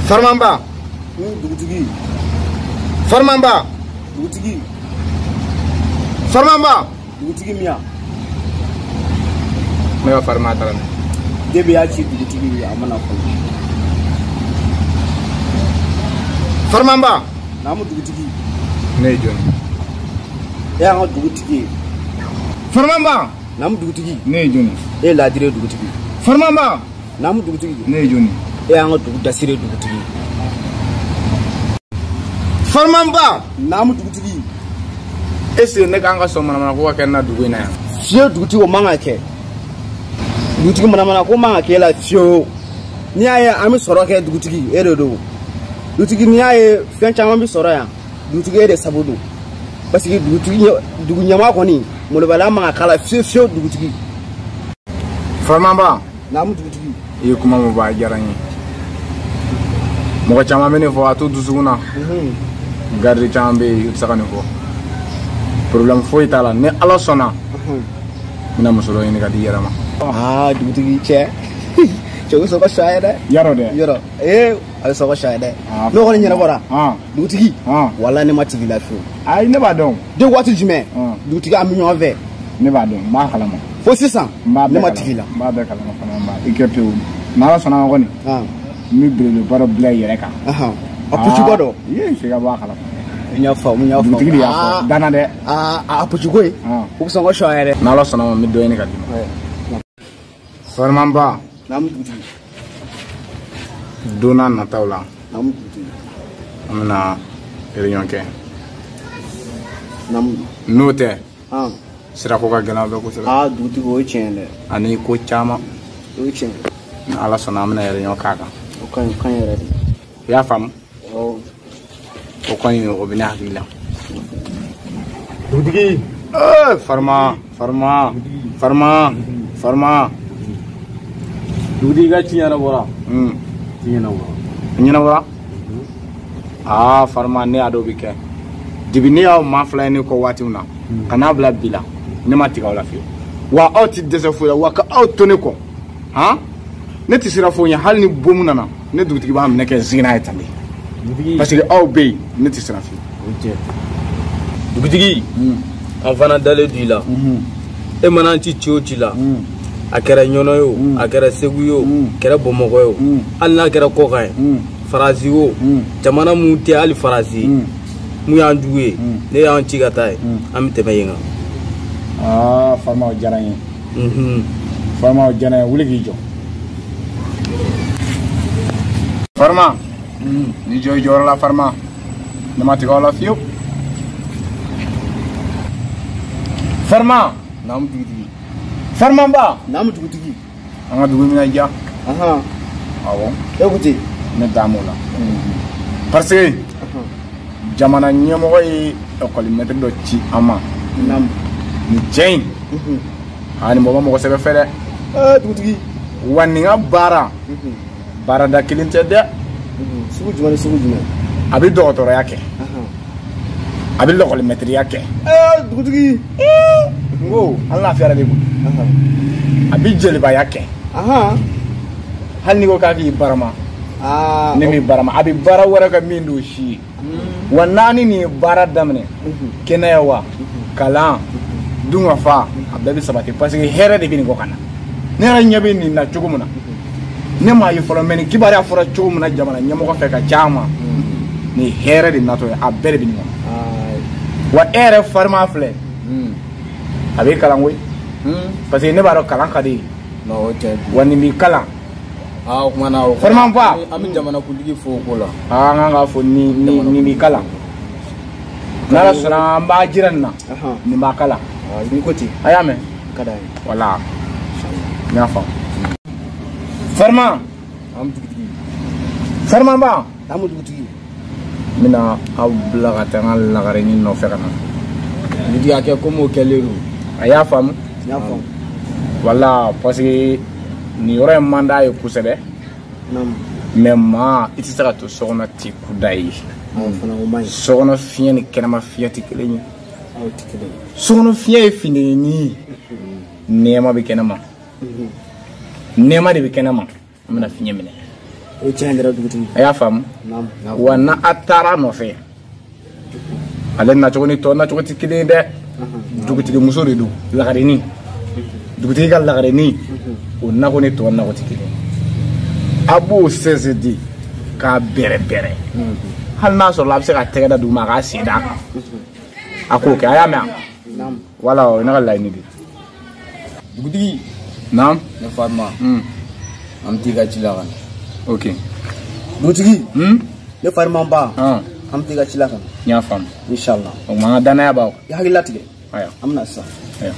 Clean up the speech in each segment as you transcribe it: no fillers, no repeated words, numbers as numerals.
Farmanba. Dugutigi. Farmanba. Dugutigi. Farmanba. Dugutigi min ya. Ne ka farima taara min? Debi y'a ci dugutigi a mana fɔlɔ. Farmanba. Naamu dugutigi. Ne ye jɔn ye? E y'an ka dugutigi ye. Farmanba. Naamu dugutigi. Ne ye jɔn ye? E ye laadiri dugutigi. Farmanba. Naamu dugutigi. Ne ye jɔn ye? E y'an ka dugu dasiri dugutigi. Farmanba. Naamu dugutigi. Est-ce que ne kan ka sɔn manamana ko ka kɛ n na dugu in na yan? Fiyewu dugutigi o man ka kɛ. Dugutigi manamana ko man ka k'e la fiyewu. N'i y'a ye an bɛ sɔrɔ kɛ dugutigi e de don. Dugutigi n'i y'a ye fɛn caman bɛ sɔrɔ yan dugutigi e de sabu don. Parce que dugutigi dugu ɲɛmaa kɔni molobaliya man ka k'a la fiyewu fiyewu dugutigi. Farmanba. Naamu dugutigi. I ye kuma min fɔ a diyara n ye. Mɔgɔ caman bɛ ne fɔ a t'u dusukun na. Garde caman bɛ yen u tɛ se ka nin fɔ. Problème foyi t'a la ni Ala sɔnna. N bɛna muso dɔ ɲini ka di i yɛrɛ ma. Aa dugutigi cɛ. Cɛ o bɛ sɔn ka sa ye dɛ. Yarɔ dɛ. Yɔrɔ ee a bɛ sɔn ka sa ye dɛ. N'o kɔni ɲɛnabɔra. Dugutigi. Walahi ne ma tigi la fiyewu. Ayi ne b'a dɔn. De waati jumɛn. Dugutigi an bɛ ɲɔgɔn fɛ. Ne b'a dɔn n b'a kalama. Fo sisan. Ne ma tigi la. N b'a bɛɛ kalama fana n b'a i kɛ pewu. N'Ala sɔnna ma kɔni. N bɛ belebeleba dɔ bila i yɛrɛ kan. A pucuba dɔ. I ye f'i ka bɔ a kalama. N y'a faamu n y'a faamu. Dugutigi de y'a fɔ danna dɛ. Aa a pucuko ye. O bɛ sɔn ka sɔn yɛrɛ. N'Ala sɔnna ma n bɛ dɔ ɲini ka d'i ma. Farmanba. Naamu dugutigi. Don n'a nataw la. Naamu dugutigi. An bɛna réunion kɛ. Naamu. N'o tɛ. Sirako ka gɛlɛn aw bɛɛ kosɛbɛ. Aa dugutigi o ye tiɲɛ ye dɛ. Ani ko caman. O ye tiɲɛ ye. Ni Ala sɔnna an bɛna réunion k'a kan. O ka ɲi o ka ɲi yɛrɛ de. I y'a faamu? Awɔ. O kɔni o bɛ ne hakili la. Dugutigi. Ee Farima Farima Farima Farima. Dugutigi ka ci ɲɛnabɔra. Ci ɲɛnabɔra. Ɲɛnabɔra? Aa Farima ne y'a dɔn o bɛ kɛ. Dibi ne y'aw maa fila ye ne kɔ waati min na. Ka n'a bila bi la ne ma tigɛ aw la fiyewu. Wa aw ti dɛsɛ foyi la wa ka aw to ne kɔ. Han? Ne tɛ siran foyi ɲɛ hali ni bomu nana ne dugutigi b'a minɛ kɛ zigina ye tan de. Parce que aw bɛ yen ne tɛ siran fiyewu. Dugutigi an fana dalen don i la. E mana an ci ci o ci la. A kɛra Ɲɔnɔ ye o a kɛra Segu ye o a kɛra Bamakɔ ye o hali n'a kɛra kɔkan ye Faransi o jamana mun tɛ hali Faransi mun y'an jugu ye ne y'an ci ka taa ye an bɛ tɛmɛ yen kan. Aa Farima o diyara n ye. Farima o diyara n ye wuli k'i jɔ. Farima ni jɔ i jɔyɔrɔ la Farima ne ma tigɛ aw la fiyewu. Farima. Naamu dugutigi. Farmanba. Naamu dugutigi. An ka dugu bɛna diya. Awɔ. E ko ten. Ne da m'o la. Parce que jamana ɲɛmɔgɔ ye ekɔlimɛtiri dɔ ci an ma. Naamu. Nin cɛ in. Aa nin mɔgɔ mɔgɔ sɛbɛ fɛ dɛ. Ee dugutigi. Wa nin ka baara. Baarada kelen tɛ dɛ. Sugu jumɛn ni sugu jumɛn? A bɛ dɔgɔtɔrɔya kɛ. A bɛ lɔkɔlimɛtiriya kɛ. Ee dugutigi. N ko an lafiyara de koyi. A bɛ jelibaya kɛ. Hali n'i ko k'a k'i barama. Ne m'i barama a bɛ baara wɛrɛ kɛ min t'o si ye. Wa naani nin ye baara daminɛ. Kɛnɛya wa kalan dunkafa a bɛɛ bɛ sabati parce que hɛrɛ de bɛ nin kɔ ka na. Ne yɛrɛ ɲɛ bɛ nin na cogo min na. Ne m'a ye fɔlɔ mɛ nin kibaruya fɔra cogo min na jamana ɲɛmɔgɔ fɛ ka ca ma. Nin hɛrɛ de natɔ ye a bɛɛ de bɛ nin kɔnɔ. Wa e yɛrɛ farima filɛ. A b'i kalan koyi. Parce que ne b'a dɔn kalan ka di ye. Wa nin b'i kalan. Aa o kumana o. Farima an bɛ jamanakuntigi fo o ko la. Aa an kan k'a fɔ nin b'i kalan. N'Ala sɔnna an b'a jira nin na. Nin b'a kalan. Ni ko ten. A y'a mɛn. Ka d'an ye. Wala. N y'a faamu. Farima. Naamu dugutigi. Farima ba. Naamu dugutigi. N bɛna aw bila ka taa n ka lagarenin nɔfɛ ka na. Dugutigi a kɛ komi o kɛlen don. A y'a faamu. N y'a faamu. Wala parce que nin yɔrɔ in man d'a ye kosɛbɛ. Naamu. Mais maa i tɛ se ka to so kɔnɔ ten kudayi. Awɔ fana o man ɲi. So kɔnɔ fiɲɛ ni kɛnɛma fiɲɛ tɛ kelen ye. Awɔ tɛ kelen ye. So kɔnɔ fiɲɛ ye funteni ye. Nɛɛma bɛ kɛnɛma. Nɛɛma de bɛ kɛnɛma. An bɛna fiɲɛ minɛ. O tiɲɛ yɛrɛ dugutigi. A y'a faamu. Wa n'a a taara nɔfɛ. Ale nacogo ni tɔ nacogo tɛ kelen ye dɛ. Dugutigi muso de don lagarenin. Dugutigi ka lagarenin o nako ni tɔ nako tɛ kelen ye. A b'o sɛnsɛn di k'a bɛrɛ bɛrɛ. Hali n'a sɔrɔ la a bɛ se ka tɛgɛ da duguma a k'a sen d'a kan. A k'o kɛ a y'a mɛn wa? Wala o ye ne ka laɲini de ye. Dugutigi. Naam. Ne farima. An bɛ t'i ka ci la ka na. Ok. Dugutigi. Ne farima ba. An bɛ t'i ka ci la ka na. N y'a faamu. Inshallah. O tuma an ka danaya b'aw kan. I hakili latigɛ. Ayiwa. An bɛ na sisan. Ayiwa.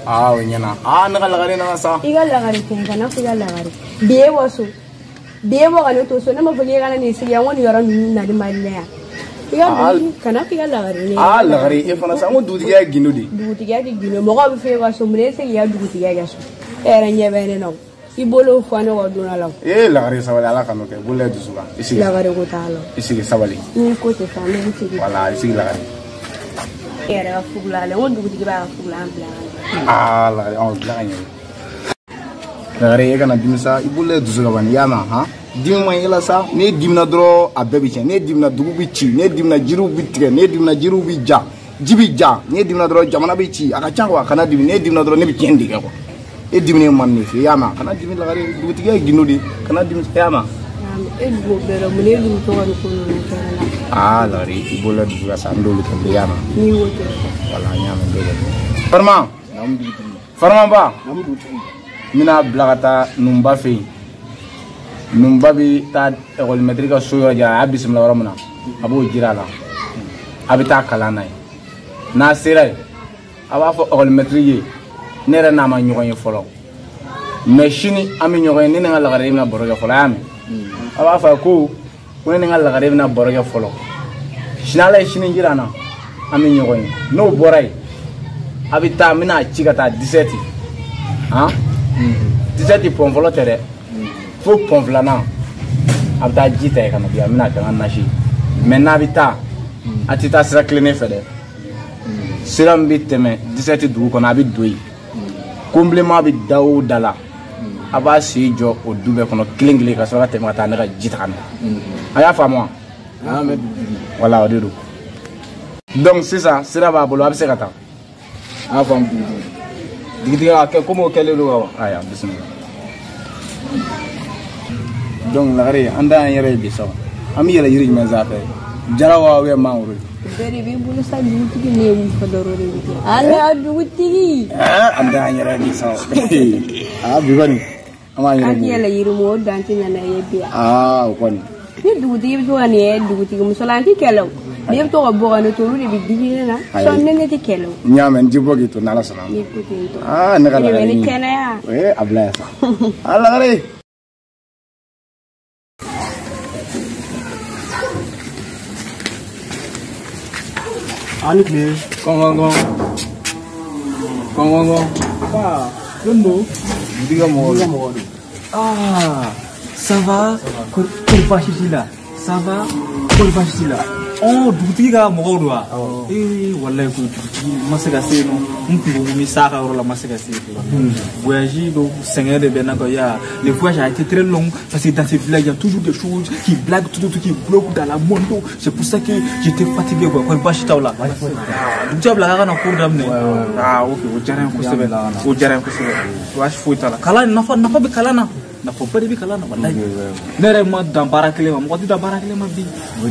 Ah, o ɲɛna. Ah, ne ka lagare nana sa. I ka lagare tɛ kana fɔ i ka lagare. Bi e bɔ so. Bi e bɔ ka ne to so ne ma fɔ k'e kana nin sigi yan ko nin yɔrɔ ninnu nali man di ne yan. I ka kana fɔ i ka lagare ne. Ah, lagare e fana sa n ko dugutigiya ye gindo de ye. Dugutigiya tɛ gindo mɔgɔw bɛ fɔ e ka so mun na e tɛ se k'i ka dugutigiya kɛ so. E yɛrɛ ɲɛ bɛ ne na o. I bolo fɔ ne kɔ don dɔ la o. Ee lagare sabali ala kan'o kɛ bolo dusu kan. I sigi. Lagare ko t'a la. I sigi sabali. Ni ko tɛ sa ne bɛ sigi. Wala i sigi lagare. E yɛrɛ ka fugula la n ko dugutigi b'a ka fugula an bila ka na. Ah, lagare ɔn bila ka ɲɛ. Lagare e kana dimi sa i bolo dusu ka ban i y'a mɛn han. Dimi man ɲi e la sa n'e dimina dɔrɔn a bɛɛ bɛ tiɲɛ n'e dimina dugu bɛ ci n'e dimina jiriw bɛ tigɛ n'e dimina jiriw bɛ ja ji bɛ ja n'e dimina dɔrɔn jamana bɛ ci a ka ca quoi kana dimi n'e dimina dɔrɔn ne bɛ tiɲɛni de kɛ quoi e diminen man ne fɛ i y'a mɛn kana dimi lagare dugutigiya ye gindo de ye kana dimi i y'a mɛn. E dugu bɛɛ dɔn mun e dun tɔgɔ ni ko ninnu kɛ ne la. Ah lagare i bolola dusu ka sa n t'olu kɛ bilen i y'a mɛn. N'i ko ten. Wala n y'a mɛn n t'o kɛ. Farima. Farima ba. N bɛna bila ka taa Nunba fɛ yen. Nunba bɛ taa ekɔlimɛtiri ka so yɔrɔ jira a y'a bisimila yɔrɔ min na a b'o jira a la a bɛ taa kalan na yen n'a sera yen a b'a fɔ ekɔlimɛtiri ye ne yɛrɛ n'a ma ɲɔgɔn ye fɔlɔ mɛ sini an bɛ ɲɔgɔn ye ne ni n ka lagare bɛna baro kɛ fɔlɔ a y'a mɛn a b'a fɔ a ye ko ne ni n ka lagare bɛna baro kɛ fɔlɔ sini ala ye sini jira an na an bɛ ɲɔgɔn ye n'o bɔra yen a bɛ taa n bɛna ci ka taa 17 han 17 pɔn fɔlɔ tɛ dɛ fo pɔn filanan a bɛ taa ji ta yen ka na di yan n bɛna kɛ n ka nasi mɛ n'a bɛ taa a tɛ taa sira kilennen fɛ dɛ sira min bɛ tɛmɛ 17 dugu kɔnɔ a bɛ don yen kɔnbilenman bɛ da o da la a b'a sen jɔ o du bɛɛ kɔnɔ kelen kelen ka sɔrɔ ka tɛmɛ ka taa ne ka ji ta ka na a y'a faamu wa. Wala o de don donc sisan sira b'a bolo a bɛ se ka taa. An y'a faamu dugutigi. Dugutigi a kɛ komi o kɛlen don ka ban. Ayiwa bisimila. Donc lagare an da y'an yɛrɛ ye bi sa an bɛ yɛlɛ yiri jumɛn sanfɛ jara wa ou bien mangoro. Bɛɛ de b'i bolo sa dugutigi ne ye mun fɔ dɔrɔn de bɛ kɛ. Ala dugutigi. An da y'an yɛrɛ ye bi sa aa bi kɔni an b'an yɛrɛ An tɛ yɛlɛ yiri mun o dan tɛ nana ye bi yan. Aa o kɔni. Ni dugutigi bɛ to ka nin ye dugutigi muso la an tɛ kɛlɛ o. N'i bɛ to ka bɔ ka ne to olu de bɛ digi ne na. Sɔn ne ne tɛ kɛlɛ o. N y'a mɛn n ti bɔ k'i to n'ala sɔnna. N'i ko ten tɔ. Aa ne ka E de bɛ lagare ne kɛnɛya. Ee a bila yan sa. A lagare. Ani tile. Kɔn kɔn kɔn. Kɔn kɔn kɔn. Ba, jɔn don? Dugutigi ka mɔgɔ don. Ah, ça va? Kɔri baasi t'i la? Ça va? Kɔri baasi t'i la? Oh, dugutigi ka mɔgɔw don wa? Ee, walayi ko dugutigi ma se ka se yen nɔ. N kun ko n bɛ s'a ka yɔrɔ la, n ma se ka se yen. Voyage dɔ sɛgɛn de bɛ n na quoi. Ya, le voyage a été très long parce que dans ce village, il y a toujours des choses qui blaguent, tout qui bloquent dans la mondo. C'est pour ça que j'étais fatigué quoi. Kɔri baasi t'aw la? Dugutigi y'a bila k'a ka na cours daminɛ. Ah, ok, o diyara n ye kosɛbɛ. O diyara n ye kosɛbɛ. Baasi foyi t'a la. Kalan nafa bɛ kalan na. Nafa ba de bɛ kalan na walayi. Ne yɛrɛ ma dan baara kelen ma, mɔgɔ tɛ dan baara kelen ma bi.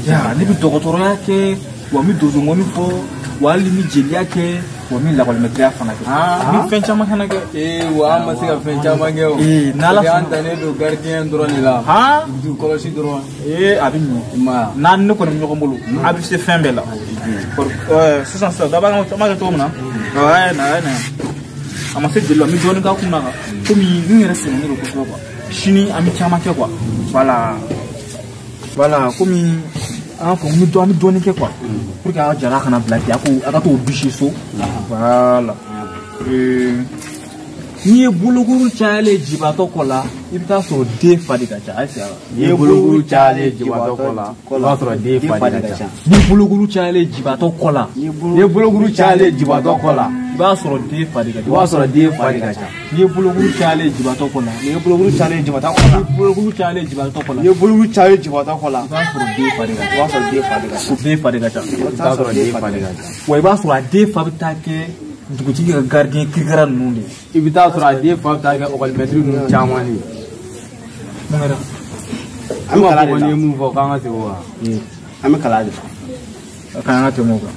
Ja, ne bɛ dɔgɔtɔrɔya kɛ, wa n bɛ donsongɔni fɔ, wa hali n bɛ jeliya kɛ, wa n bɛ lakɔlimɛtiriya fana kɛ. N bɛ fɛn caman fana kɛ. Ee, wa an ma se ka fɛn caman kɛ o. Ee, n'Ala sɔnna. An dannen don gardien dɔrɔn de la. Han? Dugutigi kɔlɔsi dɔrɔn. Ee, a bɛ ɲɛ. I ma ye wa? N'an ne kɔni bɛ ɲɔgɔn bolo, a bɛ se fɛn bɛɛ la. Sisan sisan, dɔ b'a kɛ cogo min na. A ye na, a ye na. A ma se jeli la, n bɛ dɔɔnin k'a kun na kan. Komi n yɛrɛ sɛgɛnnen don kosɛbɛ quoi. Sini an bɛ caman kɛ quoi. Voilà. Voilà, komi an fɔ n bɛ an bɛ dɔɔnin kɛ quoi. Pour que a ka jala kana bila bi, a ka t'o bisi so. Voilà. N'i ye bolokuru cayalen jibatɔ kɔ la, i bɛ taa sɔrɔ den fa de ka ca. Ayi siya. N'i ye bolokuru cayalen jibatɔ kɔ la, i b'a sɔrɔ den fa de ka ca. N'i ye bolokuru cayalen jibatɔ kɔ la, n'i ye bolokuru cayalen jibatɔ kɔ la, i b'a sɔrɔ den fa de ka ca. I b'a sɔrɔ den fa de ka ca. N'i ye bolokuru cayalen jibatɔ kɔ la, n'i ye bolokuru cayalen jibatɔ kɔ la, n'i ye bolokuru cayalen jibatɔ kɔ la, n'i ye bolokuru cayalen jibatɔ kɔ la, i b'a sɔrɔ den fa de ka ca. I b'a sɔrɔ den fa de ka ca. Ko den fa de ka ca. I b'a sɔrɔ den fa de ka ca. Wa i b'a sɔrɔ a den fa bɛ taa kɛ dugutigi ka gardien kirikara ninnu de ye. I bɛ taa sɔrɔ a den fa bɛ taa kɛ ɔkɔlimɛtiri ninnu caman de ye. Mun kɛra? An bɛ kalan de la. N'i ye mun fɔ k'an ka segin o kan. An bɛ kalan de la. K'an ka tɛmɛ o kan.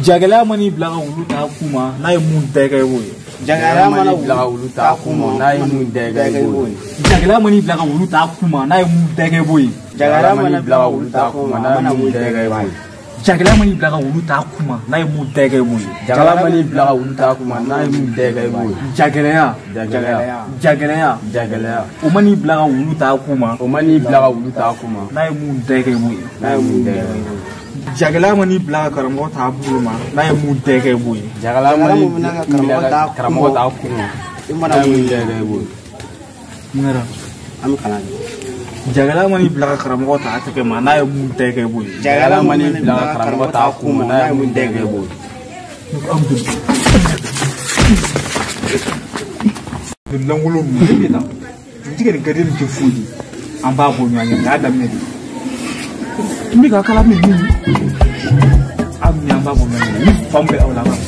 Jagɛlɛya man'i bila ka wulu ta ku ma, n'a ye mun da i kan i b'o ye. Jagɛlɛya mana bila ka wulu ta ku ma, n'a ye mun da i kan i b'o ye. Jagɛlɛya man'i bila ka wulu ta ku ma, n'a ye mun da i kan i b'o ye. Jagɛlɛya mana bila ka wulu ta ku ma, n'a ye mun da i kan i b'o ye. Jagɛlɛya man'i bila ka wulu ta ku ma, n'a ye mun da i kan i b'o ye. Jagɛlɛya man'i bila ka wulu ta ku ma, n'a ye mun da i kan i b'o ye. Jagɛlɛya. Jagɛlɛya. Jagɛlɛya. Jagɛlɛya. O man'i bila ka wulu ta ku ma. O man'i bila ka wulu ta ku ma, n'a ye mun da i kan i b'o ye. N'a ye mun da i kan i b'o ye. Jagɛlɛya man'i bila ka karamɔgɔ t'a bolo ma, n'a ye mun da i kan i b'o ye. Jagɛlɛya man'i bila ka karamɔgɔ t'a kun ma, n'a ye mun da i kan i b'o ye. Mun kɛra? An bɛ kalan de. Jagɛlɛya man'i bila ka karamɔgɔ t'a tɛgɛ ma, n'a ye mun da i kan i b'o ye. Jagɛlɛya man'i bila ka karamɔgɔ t'a kun ma, n'a ye mun da i kan i b'o ye. Nin lankolon ninnu ne bɛ taa dugutigi ka nin gardien nin tɛ foyi ye, an b'a bɔ ɲɔgɔn ɲɛ, nin y'a daminɛ de ye. N bɛ ka kala min ɲini, a minɛ an b'a bɔ ɲɔgɔn ɲɛ, ni fan bɛɛ aw la an b'a bɔ.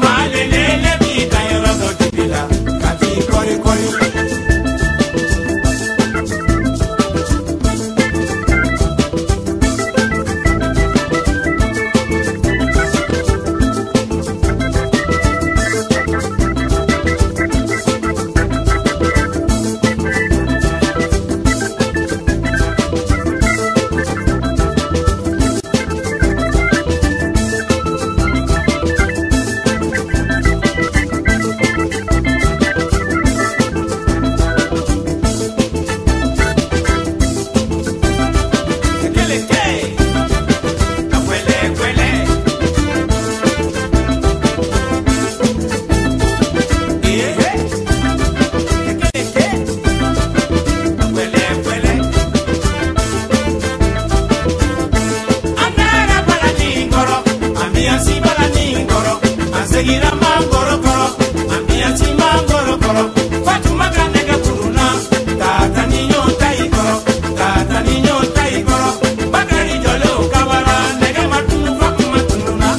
Malele bi Sigira mangoro kɔrɔ, ambiance mangoro kɔrɔ. Fatuma ka nɛgɛ kurunna, tata ni ɲɔgɔn ta i kɔrɔ, tata ni ɲɔgɔn ta i kɔrɔ. Bakari jɔlen o kabara, nɛgɛ ma tunu Fatuma tununna.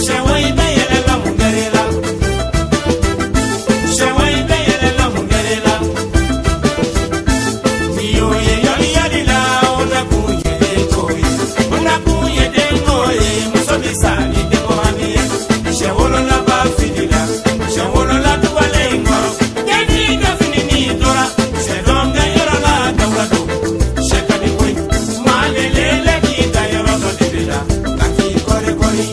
Sɛwɔ in bɛ yɛlɛla mun kɛr'e la? Sɛwɔ in bɛ yɛlɛla mun kɛr'e la? N'i y'o ye yɔli yɔli la, o nakun ye denko ye, o nakun ye denko ye. Muso bɛ sa ni denko hami ye. Sɛ wolola ba filila, sɛ wolola dubalen in kɔrɔ. Denni ka fini ni tora, sɛ dɔnkɛ yɔrɔ la dawula don. Sɛ ka di koyi, maa lelele k'i da yɔrɔ dɔ de b'i la, ka t'i kɔri kɔri.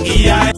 Iya.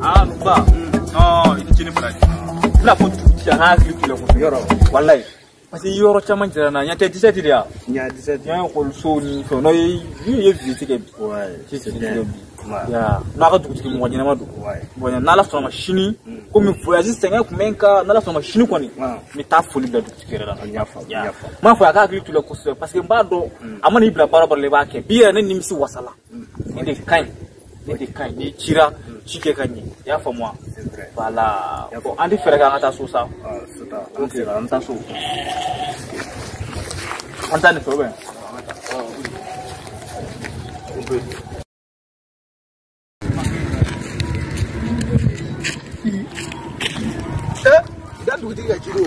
Ah, ba. Non, i tɛ tiɲɛni fana ye. N bɛna fɔ dugutigi a k'a hakili t'u la kosɛbɛ. Yɔrɔ. Walayi. Parce que yɔrɔ caman jira n na, ɲɛ tɛ 17 de ya. Ɲa 17. Ɲɛ ekɔliso ni fɛnw. N'o ye ye visite kɛ bi. Ouais, c'est bien. bien. Ouais. Ya, n'a ka dugutigi mɔgɔ ɲɛnama don. Ouais. Mɔgɔ ɲɛnama n'Ala sɔnna ma sini, komi voyage sɛgɛn kun bɛ n kan, n'Ala sɔnna ma sini kɔni, Ouais. n bɛ taa foli bila dugutigi yɛrɛ la. N y'a faamu, n y'a faamu. N b'a fɔ a k'a hakili t'u la kosɛbɛ parce que n b'a dɔn a mana i bila baara o baara la i b'a kɛ. Bi yɛrɛ ne nimisi wasala. Ne de ka ɲi. Ne de ka ɲi. N'i cira, ci kɛ ka ɲɛ. I y'a faamu wa? C'est vrai. Voilà. Bon, an tɛ fɛɛrɛ kɛ an ka taa so sa. Ah, c'est ça. Ok, an bɛ taa so. An taa nin fɛ ou bien? Da dugutigi ka ci don.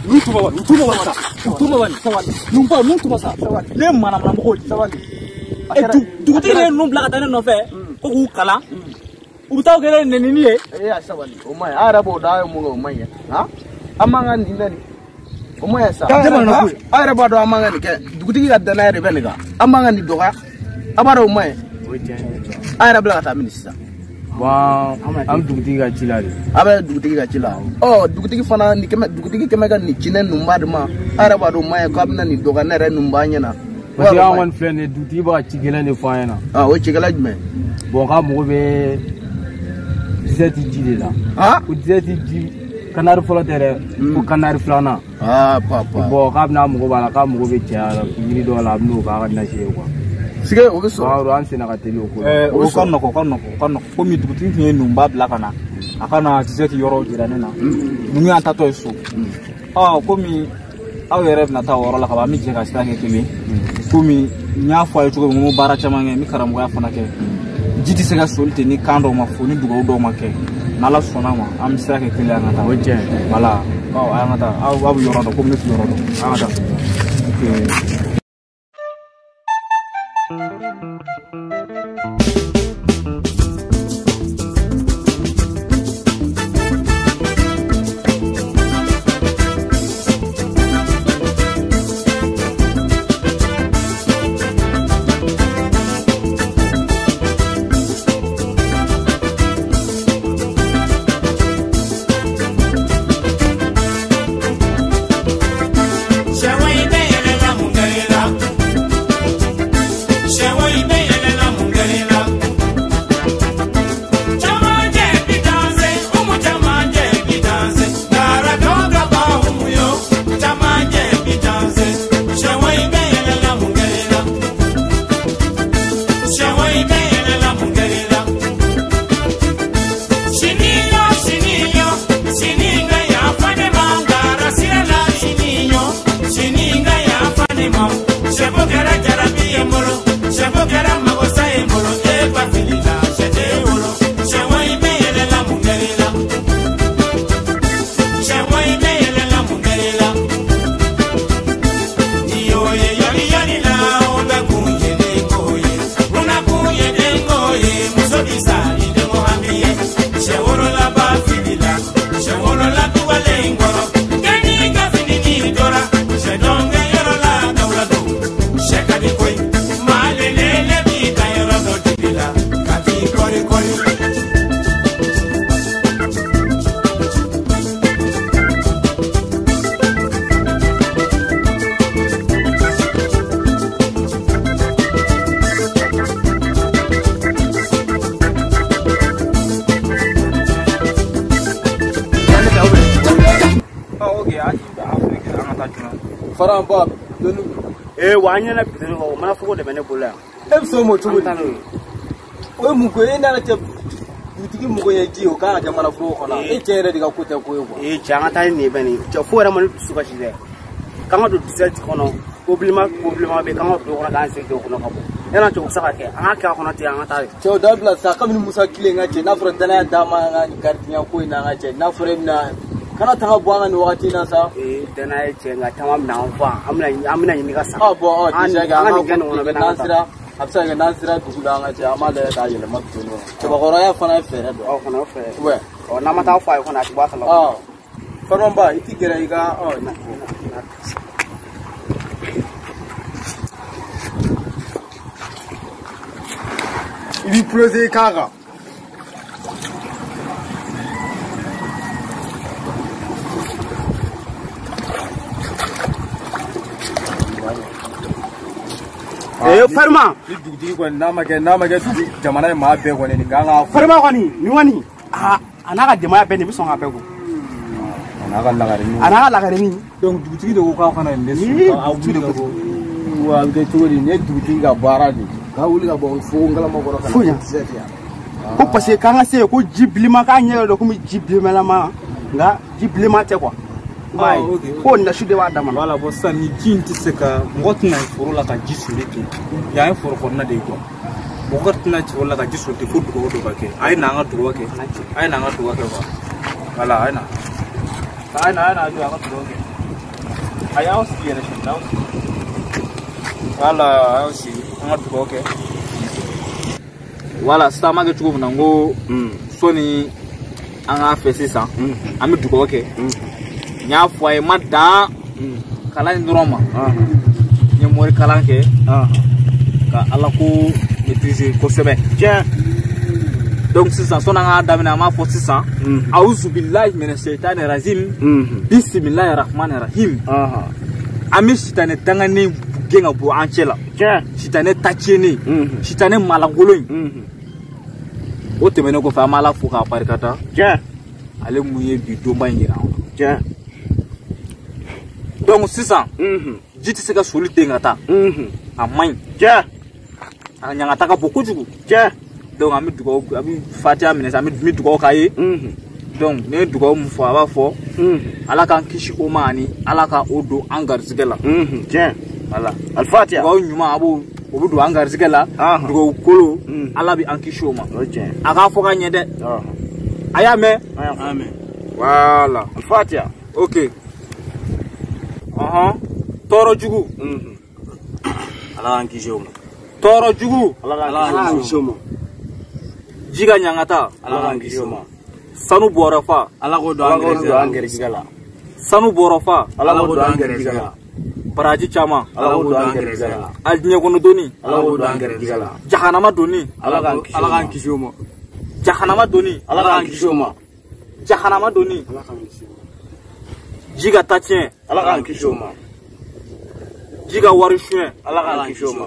Ninnu tuma wa, ninnu tuma wa sa. Ninnu tuma wa, sabali. Ninnu ba, ninnu tuma sa. Ne ye manamanamɔgɔw ye. Sabali. Dugutigi de ye ninnu bila ka taa ne nɔfɛ ko k'u kalan. U bɛ taa kɛ ne nɛnini ye. E y'a sabali, o man ɲi. A yɛrɛ b'o dɔn a ye mun kɛ, o man ɲi. Han? An man ka nin nɛni. O man ɲi sa. A yɛrɛ b'a dɔn an man ka nin kɛ. Dugutigi ka danaya de bɛ nin kan. An man ka nin dɔgɔya. A b'a dɔn o man ɲi. A yɛrɛ bila ka taa mini sisan. Bon, an bɛ dugutigi ka ci la de. A bɛ dugutigi ka ci la. Ɔ dugutigi fana nin kɛmɛ dugutigi kɛmɛ ka nin ci ne ninnu de ma. A yɛrɛ b'a dɔn o man ɲi k'a bɛna nin dɔgɔya ne yɛrɛ ninnu b'a ɲɛna. Parce que an kɔni filɛ nin ye, dugutigi bɛ ka ci gɛlɛn de fɔ an ɲɛna. Ah, o ye cikɛla jumɛn? Bon, k'a mago bɛ 17 ji de la. Han? Ko 17 ji kanari fɔlɔ tɛ dɛ, ko kanari filanan. Ah, papa. Bon, k'a bɛna mago b'a la, k'a mago bɛ cɛya la, yiri dɔw la, a bɛn'o k'a ka nasi ye quoi. Sige o bɛ sɔrɔ. Awɔ, an senna ka teli o ko la. O ka nɔgɔ, o ka nɔgɔ, o ka nɔgɔ. Komi dugutigi tun ye nunba bila ka na, a ka na 17 yɔrɔ jira ne na. Ninnu y'an tatɔ ye so. Ɔ komi Aw yɛrɛ bɛna taa o yɔrɔ la ka ban an bɛ jɛ ka sira kɛ kelen komi n y'a fɔ a ye cogo min n ko baara caman kɛ n bɛ karamɔgɔya fana kɛ ji tɛ se ka soli ten ni kan dɔw ma fo ni dugawu dɔw ma kɛ n'ala sɔnna ma an bɛ sira kɛ kelen an ka taa o ye tiɲɛ ye wala an ka taa aw bɛ yɔrɔ dɔn komi ne tɛ yɔrɔ dɔn an ka taa. Wa an ɲɛna bitɔn kɔ o mana fogo de bɛ ne bolo yan. E bɛ se o ma cogo di? O ye mun ko ye e nana cɛ dugutigi mɔgɔ ye ji o kan ka kɛ mana foro kɔnɔ e cɛ yɛrɛ de ka ko tɛ ko ye quoi. Ee cɛ an ka taa ni nin bɛ nin cɛ fo yɛrɛ ma ne dusu kasi dɛ k'an ka don disɛti kɔnɔ ko bilenman bɛ yen k'an ka don o kɔnɔ k'an sen don o kɔnɔ ka bɔ yala cɛ o bɛ se ka kɛ an ka kɛ a kɔnɔ ten an ka taa de. Cɛ o dabila sa kabini Musa kile n ka cɛ n'a fɔra danaya d'a ma an ka nin garidiɲɛ ko in na an ka cɛ n'a fɔra e bɛna kana taga bɔ an ka nin wagati in na sa. Ee danaya ye cɛ nka caman bɛna an fa an bɛna ɲini ka sa. Ah bon déjà an ka nin kɛ nin kɔnɔ bɛ n'an sera a bɛ se ka kɛ n'an sera dugu la an ka cɛ an b'a lajɛ k'a yɛlɛma tuguni cɛbakɔrɔya fana ye fɛɛrɛ dɔ. Ɔ fana ye fɛɛrɛ. Ouais. Ɔ n'an ma taa fɔ a ye kɔni a ti bɔ a kalama. Ɔ Farima i ti gɛrɛ i ka ɔ. I b'i ploser i kan kan. Ee Farima. Ni dugutigi kɔni n'a ma kɛ jamana ye maa bɛɛ kɔni nin kan ka. Farima kɔni nin kɔni a n'a ka denbaya bɛɛ nin bɛ sɔn ka bɛɛ ko. A n'a ka lagarenin. A n'a ka lagarenin. Donc dugutigi de ko k'aw kana nin de sɔn. Aw wuli ka bɔ. Wa a bɛ kɛ cogo di nin ye dugutigi ka baara de ye. K'a wuli ka bɔ fogo ngalama kɔrɔ ka na kisɛ tɛ yan. Ko parce que k'an ka se yen ko ji bilenman k'a ɲɛ dɔ komi ji bilenmanlama nka ji bilenman tɛ quoi. Ko nasi de b'a dama. Voilà bon sisan ni ji in tɛ se ka mɔgɔ tɛna foro la ka ji soli ten yan ye foro kɔnɔna de ye quoi mɔgɔ tɛna foro la ka ji soli ten fo dugawu dɔ ka kɛ a ye na an ka dugawu kɛ a ye na an ka dugawu kɛ quoi voilà a ye na a ye na jɔ an ka dugawu kɛ a y'aw sigi yɛrɛ sigi aw sigi voilà a y'aw sigi an ka dugawu kɛ voilà sisan an b'a kɛ cogo min na n ko sɔni an k'a fɛ sisan an bɛ dugawu kɛ. N y'a fɔ a ye n ma dan kalan in dɔrɔn ma n ye mori kalan kɛ ka ala ko maîtriser kosɛbɛ. Donc sisan sɔnni an k'a daminɛ an b'a fɔ sisan awuzubilahi minɛ sɛtani razim bisimilahi rahmani rahim an bɛ sitanɛ danganen gɛn ka bɔ an cɛ la sitanɛ ta tiɲɛnen sitanɛ malankolon in o tɛmɛnen kɔfɛ an b'ala fo k'a barikada ale mun ye bi donba in yira an na. Donc sisan ji tɛ se ka soli ten ka taa a man ɲi a ɲangata ka bon kojugu donc an bɛ dugawu an bɛ fatiya minɛ sisan an bɛ dugawu k'a ye Donc ne ye dugawu mun fɔ a b'a fɔ Ala k'an kisi o ma ani Ala ka o don an garisɛgɛ la. Tiɲɛ. Voilà. Alifatiya. Dugawu ɲuman a b'o o bɛ don an garisɛgɛ la. Dugawu kolo Ala bɛ an kisi o ma. O tiɲɛ. A k'a fɔ ka ɲɛ dɛ. A y'a mɛn. A y'a mɛn. Voilà. Alifatiya. Ok. Tɔɔrɔ jugu. Ala k'an kisi o ma. Tɔɔrɔ jugu. Ala k'an kisi o ma. Ji ka ɲangata. Ala k'an kisi o ma. Sanu bɔrɔ fa. Ala k'o don an garisɛgɛ la. Sanu bɔrɔ fa. Ala k'o don an garisɛgɛ la. Baraji caman. Ala k'o don an garisɛgɛ la. Alijinɛ kɔnɔ donni. Ala k'o don an garisɛgɛ la. Jahanama donni. Ala k'an kisi o ma. Jahanama donni. Ala k'an kisi o ma. Jahanama donni. Ala k'an kisi o ma. Ji ka ta tiɲɛ. Ala k'an kisi o ma. Ji ka wari suɲɛ. Ala k'an kisi o ma.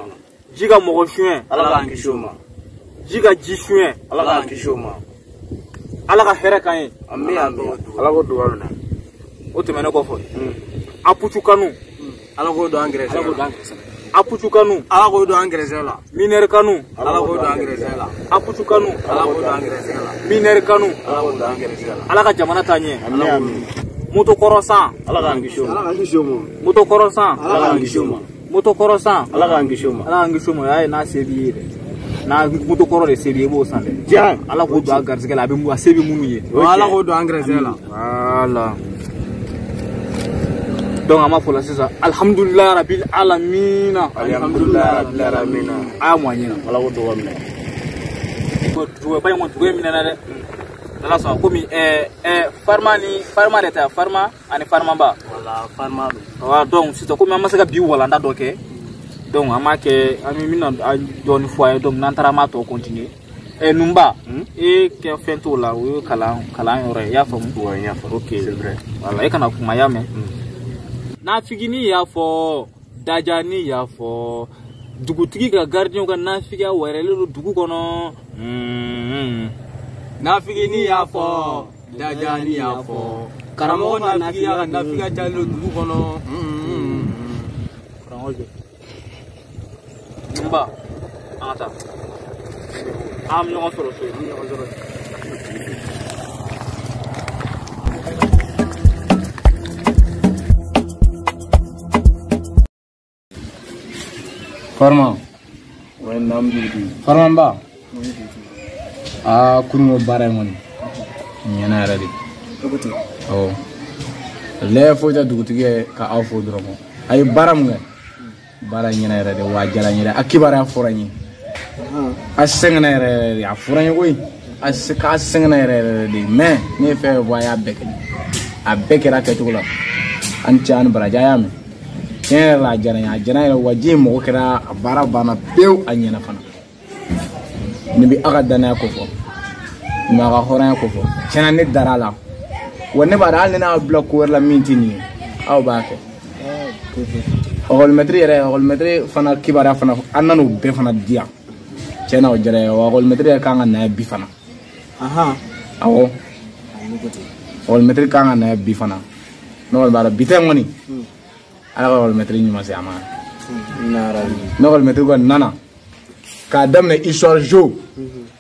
Ji ka mɔgɔ suɲɛ. Ala k'an kisi o ma. Ji ka ji suɲɛ. Ala k'an kisi o ma. Ala ka hɛrɛ k'an ye. Ami ami. Ala k'o dugawu minɛ. O tɛmɛnen kɔfɛ. Aputu kanu. Ala k'o don an gɛrɛsɛgɛ la. Aputu kanu. Ala k'o don an gɛrɛsɛgɛ la. Minɛri kanu. Ala k'o don an gɛrɛsɛgɛ la. Aputu kanu. Ala k'o don an gɛrɛsɛgɛ la. Minɛri kanu. Ala k'o don an gɛrɛsɛgɛ la. Ala ka jamana taa ɲɛ. Ami ami. Moto kɔrɔ san. Ala k'an kisi o ma. Ala k'an kisi o ma. Moto kɔrɔ san. Ala k'an kisi o ma. Moto kɔrɔ san. Ala k'an kisi o ma. Ala k'an kisi o ma. O y'a ye n'a se b'i ye dɛ. N'a moto kɔrɔ de se b'i ye i b'o san dɛ. Tiɲɛ. Ala k'o don a garisɛgɛ la a bɛ a se bɛ minnu ye. Ala k'o don an gɛrɛsɛgɛ la. Voilà. Donc an b'a fɔ la sisan alhamdulilayi rabil alamina. Alhamdulilayi rabil alamina. A y'a mɔ a ɲɛna. Ala k'o dugawu minɛ. Duguba in kɔni dugu in minɛna dɛ. N'Ala sɔnna komi farima ni farima de tɛ farima ani farimaba. Wala farima don. Voilà donc sisan komi an ma se ka bi walanda dɔ kɛ. Donc an b'a kɛ an bɛ min na dɔɔni fɔ a ye donc n'an taara an b'a tɔ continuer. Numba e kɛ fɛn t'o la o ye kalan yɔrɔ ye i y'a faamu. Ouais n y'a faamu. Ok c'est vrai. Voilà e kana kuma y'a mɛn. Nafigini y'a fɔ Dajani y'a fɔ dugutigi ka gardien ka nafigiya wɛrɛlen don dugu kɔnɔ. Nafigini y'a fɔ Dajani y'a fɔ karamɔgɔ nafigiya ka nafigiya cayalen don dugu kɔnɔ. Karamɔgɔ jɔ. Numba an ka taa. An bɛ ɲɔgɔn sɔrɔ so yen. An bɛ ɲɔgɔn sɔrɔ yen. Farima. O ye naamu dugutigi. Farima ba. Aa kunun ko baara in kɔni ɲɛna yɛrɛ de. Awɔ. Lɛ foyi tɛ dugutigi ye ka aw fo dɔrɔn kɔ. A ye baara min kɛ. Baara ɲɛna yɛrɛ de wa a diyara n ye dɛ. A kibaruya fɔra n ye. A sɛgɛnna yɛrɛ yɛrɛ de a fɔra n ye koyi. A k'a sɛgɛnna yɛrɛ yɛrɛ de mais ne ye fɛn fɛn fɔ a y'a bɛɛ kɛ. A bɛɛ kɛra a kɛcogo la. A ni ce a ni baraji a y'a mɛn. Tiɲɛ yɛrɛ la a diyara n ye a diyara n yɛrɛ wa ji in mɔgɔ kɛra a baara banna pewu a ɲɛna fana. Nin bɛ aw ka danaya ko fɔ. Nin b'a ka hɔrɔnya ko fɔ. Tiɲɛna ne dara a la. Wa ne b'a dɔn hali ni ne y'aw bila ko wɛrɛ la min tɛ nin ye aw b'a kɛ. Ɔkɔlimɛtiri yɛrɛ ɔkɔlimɛtiri fana kibaruya fana an nan'o bɛɛ fana di yan. Tiɲɛna o diyara n ye wa ɔkɔlimɛtiri yɛrɛ kan ka na yan bi fana. Awɔ. Ɔkɔlimɛtiri kan ka na yan bi fana. Ne kɔni b'a dɔn bi ta in kɔni. Ala ka ɔkɔlimɛtiri ɲuman se a ma. Ne ɔkɔlimɛtiri kɔni nana k'a daminɛ histoire géo,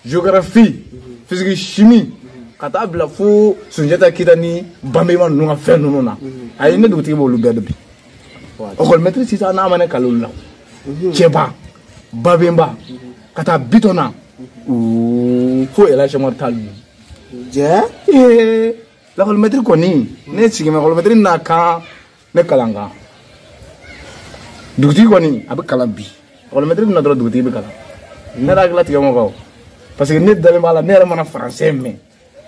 géographie, physique chimie ka taa bila fo Sunjata Keyita ni Banbema ninnu ka fɛn ninnu na. Ayi ne dugutigi b'olu bɛɛ dɔn bi. Ɔkɔlimɛtiri sisan n'a ma ne kale olu la. Cɛba, Babenba ka taa Bitɔn na. Fo Elayi Sɛkumaru ta ninnu. Jɛ? Ee lakɔlimɛtiri kɔni ne sigi mɛ ɔkɔlimɛtiri na kan ne kalan kan. Dugutigi kɔni a bɛ kalan bi. Ɔkɔlimɛtiri bɛ na dɔrɔn dugutigi bɛ kalan. Ne yɛrɛ hakili latigɛ mɔgɔ parce que ne dalen b'a la ne yɛrɛ mana français mɛn.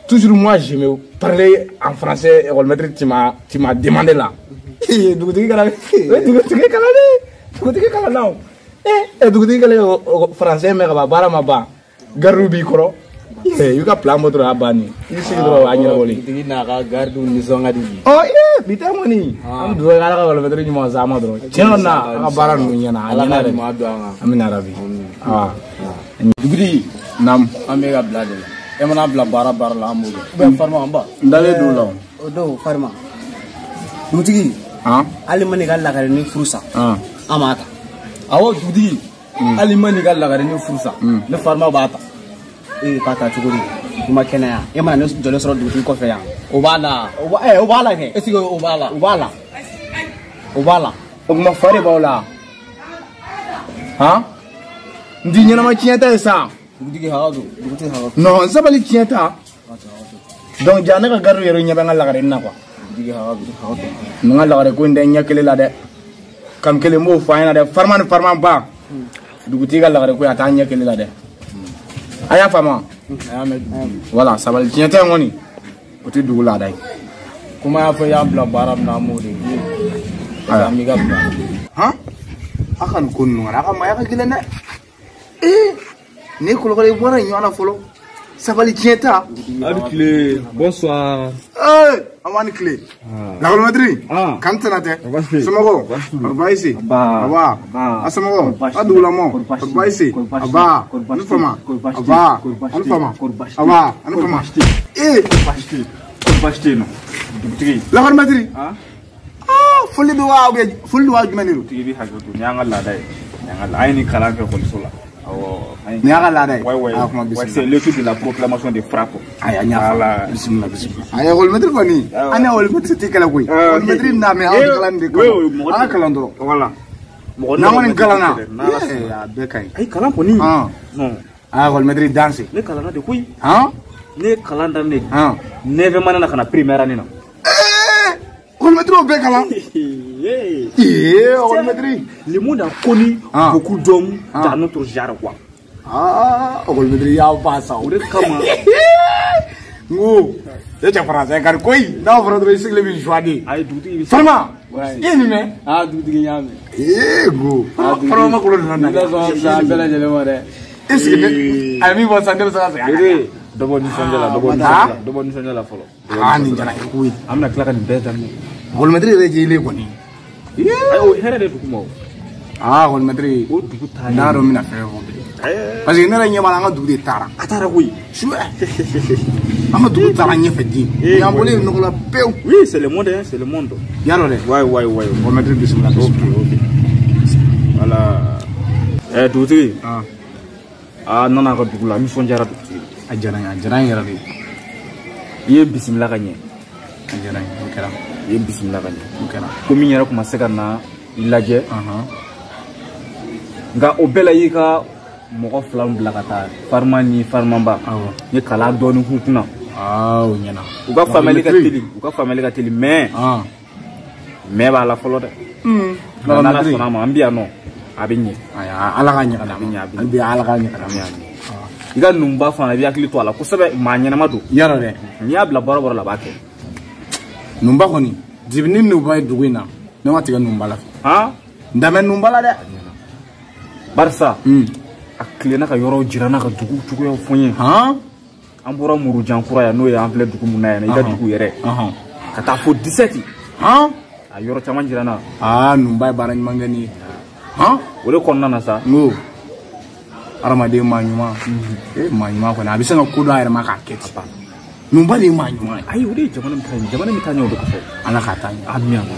Toujours moi je me parlais en français école tu m'as demandé là. Dugutigi kalan dugutigi kalan dɛ dugutigi kalan na o. Dugutigi kɛlen français mɛn ka ban baara ma ban. Gardiw b'i kɔrɔ. I ka plan bɔ dɔrɔn a banni. I sigi dɔrɔn a ɲɛnabɔlen. Dugutigi n'a ka gardiw nisɔn ka di bi. Ɔ bi tɛ kɔni. An bɛ dugawu kɛ Ala ka ɔkɔlimɛtiri ɲuman s'an ma dɔrɔn. Tiɲɛ kɔni na a ka baara ninnu ɲɛna a ɲɛna yɛrɛ. Ala ka ɲuman don an kan. Amina rabi. Dugutigi. Naamu. An bɛ ka bila de la. E mana bila baara baara la an b'o kɛ. Ou bien farima an ba. N dalen don o la o. O don farima. Dugutigi. Hali ma n'i ka lakarini furu sa. An b'a ta. Awɔ dugutigi. Hali ma n'i ka lakarini furu sa. Ne farima b'a ta. Ee k'a ta cogo di? I ma kɛnɛya e mana ne jɔlen sɔrɔ dugutigi kɔfɛ yan o b'a la o b'a la kɛ est ce que o b'a la o b'a la o b'a la o kuma fa de b'aw la han n ti ɲɛnama tiɲɛ ta ye sa dugutigi hakɛ to dugutigi hakɛ to non sabali tiɲɛ ta donc ja ne ka garde yɛrɛ ɲɛ bɛ n ka lagare na quoi dugutigi hakɛ to hakɛ to n ka lagare ko in tɛ ɲɛ kelen la dɛ kam kelen n b'o fɔ an ɲɛna dɛ farima ni farima ba dugutigi ka lagare ko a t'an ɲɛ kelen la dɛ a y'a faamu voilà sabali tiɲɛ tɛ kɔni o tɛ dugu laada ye kuma y'a fɔ i y'an bila baara min na an b'o de kɛ parce que an b'i ka bila han a ka nin ko ninnu a ka maaya ka gɛlɛn dɛ ee ne kɔlɔkɔlɔ i bɔra nin ɲɔgɔn na fɔlɔ sabali tiɲɛ ta aw ni tile bonsoir ee an b'a ni tile lakɔlimɛtiri kan tɛna tɛ somɔgɔw baasi aba a somɔgɔw a dugulamɔ baasi aba ani fama aba ani fama aba ani fama ee baasi tɛ yen nɔ dugutigi lakɔlimɛtiri aa foli bɛ wa ou bien foli bɛ wa jumɛn de don dugutigi bɛ hakɛ to nin y'an ka laada ye an ye nin kalan kɛ ekɔliso la. Nin y'a ka laada ye. Ouais, ouais. C'est l'étude de la proclamation des frappes. Ayi, an y'a faamu. Bisimila, bisimila. Ayi, ekɔlimɛtiri kɔni, an ni ekɔlimɛtiri tɛ kɛlɛ koyi. Ekɔlimɛtiri n'a mɛn, anw bɛ kalan de kama. An ka kalan dɔrɔn. Voilà. N'an kɔni kalanna, a bɛɛ ka ɲi. Ayi, kalan kɔni. Non. Aa, ekɔlimɛtiri danse. Ne kalanna de koyi. Han? Ne ye kalan daminɛ. 9e année na ka na première année na. Ekɔlimɛtiri y'o bɛɛ kalan. Ee, ekɔlimɛtiri. Le monde a connu beaucoup d'hommes dans notre genre quoi. Ah, ekɔlimɛtiri y'a ba sa o de kama. N ko e cɛ faransɛ ka di koyi n'a fɔra dɔrɔn i sigilen bɛ joie de. Ayi dugutigi bɛ. Farima i ye nin mɛn. Aa dugutigi n y'a mɛn. Ee ko Farima ma kolo nana. I bɛ sɔn an bɛɛ lajɛlen ma dɛ. E sigilen a ye min fɔ sisan ne bɛ se ka segin a kan. Dɔ bɔ nisɔndiya la dɔ bɔ nisɔndiya la dɔ bɔ nisɔndiya la fɔlɔ. Aa nin diyara n ye koyi. An bɛna tila ka nin bɛɛ daminɛ. Ekɔlimɛtiri yɛrɛ jɛlen kɔni. Ayi o hɛrɛ de dugu ma o. Aa ekɔlimɛtiri. O dugu taa ɲɛ. N'a dɔn n bɛna fɛn fɔ bilen. Parce que ne yɛrɛ ɲɛ b'a la an ka dugu de taara. A taara koyi. Su an ka dugu taara ɲɛfɛ den. Y'an bɔlen nɔgɔ la pewu. Oui, c'est le monde hein, c'est le monde. Y'a dɔn dɛ. Ouais ouais ouais. Ekɔlimɛtiri bisimila. Ok ok. Voilà. Ɛ dugutigi. Aa n nana a ka dugu la n nisɔndiyara dugutigi. A diyara n ye a diyara n yɛrɛ de. I ye bisimila ka ɲɛ. A diyara n ye o kɛra. I ye bisimila ka ɲɛ. O kɛra. Komi n yɛrɛ kun ma se ka na i lajɛ. Nka o bɛɛ la i y'i ka mɔgɔ fila min bila ka taa farima ni farimanba. Awɔ. N ye kalan dɔɔni k'u kunna. Aa o ɲɛna. U ka faamuyali ka teli u ka faamuyali ka teli mais. Mais b'a la fɔlɔ dɛ. Nka n'Ala sɔnna a ma an bɛ yan nɔ a bɛ ɲɛ. Ayi Ala ka ɲɛ ka d'a ma. A bɛ ɲɛ a bɛ ɲɛ. Hali bi Ala ka ɲɛ ka d'a ma. I ka numuba fana i bɛ hakili to a la kosɛbɛ maa ɲɛnama don. Yarɔ dɛ. N'i y'a bila baara o baara la a b'a kɛ. Numuba kɔni depuis ni numuba ye dugu in na ne ma tigɛ numuba la. Han? N danbɛ numuba la dɛ. Barisa. A tilenna ka yɔrɔw jira n na ka dugu cogoyaw fɔ n ye. Han? An bɔra Murujankura yan n'o ye an filɛ dugu min na yan i ka dugu yɛrɛ. Ka taa fo 17. Han? A yɔrɔ caman jira n na. Aa numuba ye baara ɲuman kɛ nin ye. Han? O de kɔnɔna na sa. N ko hadamaden maa ɲuman. Ee maa ɲuman kɔni a bɛ se ka ko dɔn a yɛrɛ ma k'a kɛ ten. Numuba de ye maa ɲuman ye. Ayi o de ye jamana min ta ye jamana min taa ɲɛ o de kɔfɛ. Ala k'a taa ɲɛ. Ami ami.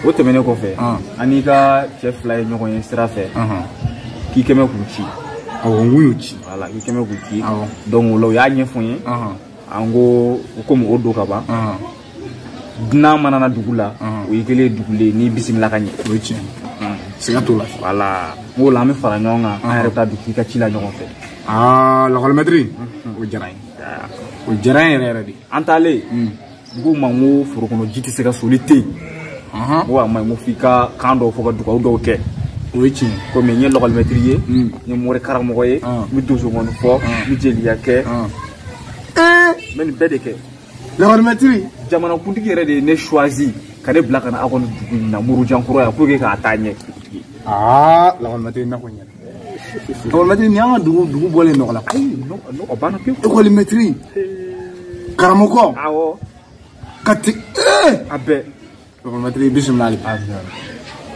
O tɛmɛnen kɔfɛ. An n'i ka cɛ fila ye ɲɔgɔn ye sira fɛ. K'i kɛmɛ k'u ci. Awɔ n k'u y'u ci. Voilà k'i kɛmɛ k'u ci. Awɔ. Donc o la u y'a ɲɛfɔ n ye. An ko komi o don ka ban. Dunan mana na dugu la. O y'i kɛlen ye dugulen ye n'i bisimila ka ɲɛ. O ye tiɲɛ ye. Siga t'o la. Voilà n k'o la an bɛ fara ɲɔgɔn kan an yɛrɛ bɛ taa dugutigi ka ci la ɲɔgɔn fɛ. Aa lakɔlimɛtiri o diyara n ye. O diyara n yɛrɛ yɛrɛ de. An taalen. N k'u ma n ko foro kɔnɔ ji tɛ se ka soli ten. N ko a ma ɲi n ko f'i ka kan dɔw fɔ ka dugawu dɔw kɛ. O ye tiɲɛ ye. Komi n ye lakɔlimɛtiri ye. N ye mori karamɔgɔ ye. N bɛ donsokɔni fɔ. N bɛ jeliya kɛ. N bɛ nin bɛɛ de kɛ. Lakɔlimɛtiri. Jamanakuntigi yɛrɛ de ye ne choisi ka ne bila ka na aw ka nin dugu in na Murujankura yan pour que k'a taa ɲɛ. Aa lakɔlimɛtiri na ko ɲɛna. Lakɔlimɛtiri nin y'an ka dugu bɔlen nɔgɔ la. Ayi nɔgɔ banna pewu. Ekɔlimɛtiri. Karamɔgɔ. Awɔ. Ka ti a bɛɛ. Lakɔlimɛtiri i bisimila hali bi.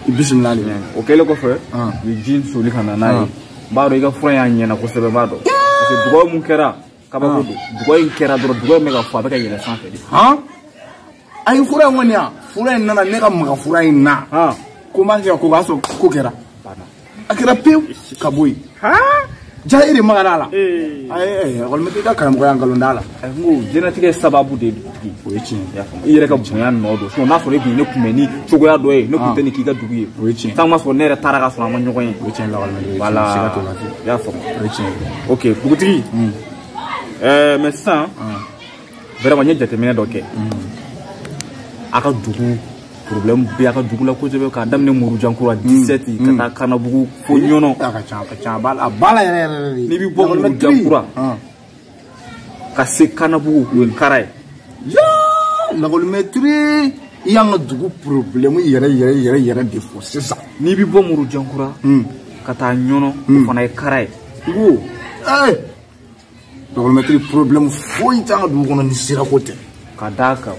I bisimila hali bi. O kɛlen kɔfɛ. U ye ji soli ka na n'a ye. N b'a dɔn i ka fura in y'a ɲɛna kosɛbɛ n b'a dɔn. Parce que dugawu mun kɛra kabako don. Dugawu in kɛra dɔrɔn dugawu in bɛ ka fɔ a bɛ ka yɛlɛ sanfɛ de. Han? Ayi fura in kɔni yan fura in nana ne ka maga fura in na. Ko n b'a kɛ ka ko kɛ o y'a sɔrɔ ko kɛra. A kɛra pewu ka bɔ yen. Ja e de magara a la. Ayi lakɔlimɛtiri ka karamɔgɔya nkalon t'a la. N ko diɲɛlatigɛ sababu de ye dugutigi. O ye tiɲɛ ye. I yɛrɛ ka bonya nɔ don. Sinon n'a sɔrɔ e tun ye ne kunbɛn ni cogoya dɔ ye, ne tun tɛ nin k'i ka dugu ye. O ye tiɲɛ ye. San ma sɔrɔ ne yɛrɛ taara ka sɔrɔ an ma ɲɔgɔn ye. O ye tiɲɛ ye lakɔlimɛtiri. Voilà. Siga t'o la fiyewu. I y'a faamu. O ye tiɲɛ ye. Ok dugutigi. Mais sisan. Vraiment n ye jateminɛ dɔ kɛ. A ka dugu problème bɛ a ka dugu la kosɛbɛ k'a daminɛ Murujankura 17 ka taa Kanabugu fo Ɲɔnɔ. A ka ca a ka ca a b'a la yɛrɛ yɛrɛ de. N'i bɛ bɔ Murujankura ka se Kanabugu o ye kara ye. Yaa lakɔlimɛtiri i y'an ka dugu problème yɛrɛ yɛrɛ yɛrɛ yɛrɛ de fɔ sisan. N'i bɛ bɔ Murujankura ka taa Ɲɔnɔ o fana ye kara ye. N ko lakɔlimɛtiri problème foyi t'an ka dugu kɔnɔ ni sirako tɛ. Ka d'a kan.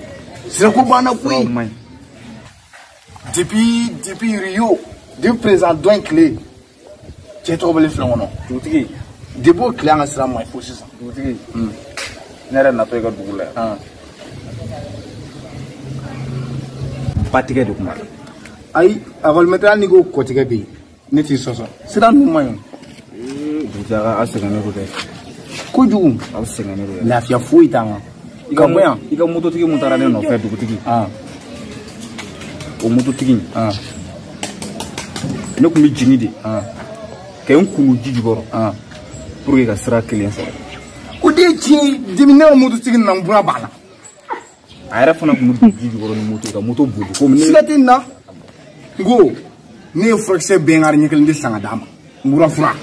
Sirako banna koyi. Depuis Rio, depuis président dɔ in tile, cɛ tɔgɔ bɛ filɛ kɔnɔ. Dugutigi. Depuis o tile an ka sira ma ɲi fo sisan. Dugutigi. Ne yɛrɛ natɔ i ka dugu la yan. Batigɛ de kun b'a la. Ayi, lakɔlimɛtiri hali n'i ko kɔtigɛ bɛ yen, ne t'i sɔsɔ. Sira ninnu ma ɲi. Dugutigi a sɛgɛnnen don dɛ. Kojugu. Aw sɛgɛnnen don. Lafiya foyi t'an kan. Ka bɔ yan. I ka mototigi mun taara ne nɔfɛ dugutigi. O mototigi in. Ne tun bɛ jigin de. Ka n kunu ji jukɔrɔ. Pour que ka sira kelen sɔrɔ. O de ye tiɲɛ ye depuis ne ka mototigi nana n bura b'a la. A yɛrɛ fana tun bɛ don ji jukɔrɔ ni moto ye ka moto boli komi ne. Siga tɛ nin na. N ko ne ye furakisɛ bɛnkari ɲɛ kelen de san ka d'a ma. N bura fura.